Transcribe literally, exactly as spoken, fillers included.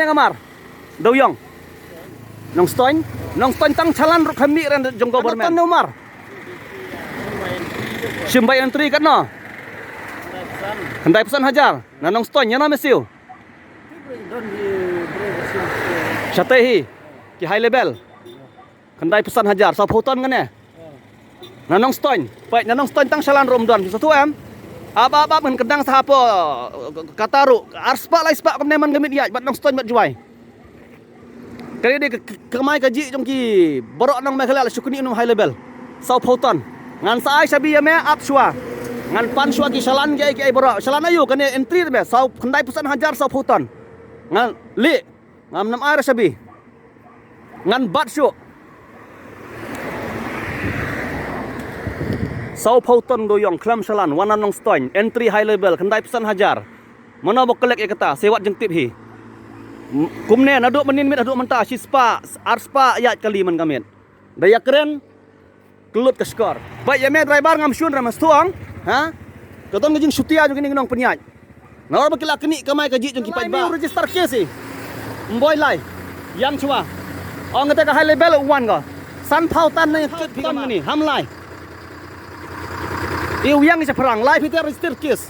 Ngamar. Dau yong. Nongstoin. Nongstoin tang chalan ruh kham mih ren jong government. Nongstoin Umar. Shim bai entry katno? Khyndai phew san hajar. Na Nongstoin ïa na Mesiu. Shatei hi. Ki high level. Khyndai phew san hajar, saw phew ton kane. Na Nongstoin, peit na Nongstoin tang shalan ruh ym don, sa tu em. Ap ap ap ngan kdang sa hapoh kata ruh, ar spah lai spah kumne man ka miet ïaid, bad Nongstoin bad Jowai. Kane dei ka, ka, kamai kajih jong ki baroh nong Meghalaya la shu knieh ynnom high level. Saw phew ton. Ngan sa ai shabi ïa me ap shuwa. Ngan pan shuwa ki shalan ki ai ki ai baroh. Shalan aïu kane entry te me, saw khyndai phew san hajar saw phew ton. Ngan lih. Ngam nam ai ra shabi. Ngan bat shuh. Saw phew ton dau yong khlem shalan, wan na Nongstoin, entry high level, khyndai phew san hajar. Mano ba collect ïa kata, se wat jingtip hi. M-, kumne, naduh mynnin miet haduh mynta, shi spah, ar spah ïaid kali man ka miet. Da ïa kren, kyllut ka shkor. Bad ïa me driver ngam shun ra mas thuh ong. Ha? Ka don ka jingshutia jong kine ki nongpynïaid. Nalor ba ki la knieh kamai kajih jong ki paidbah. Register case i. Mboi lai. Ïang shuwa. Ong kata ka high level u wan ko. San phew ton na kit phi kamai. Ham lai. I u ïang i shaphrang lai phi te register case.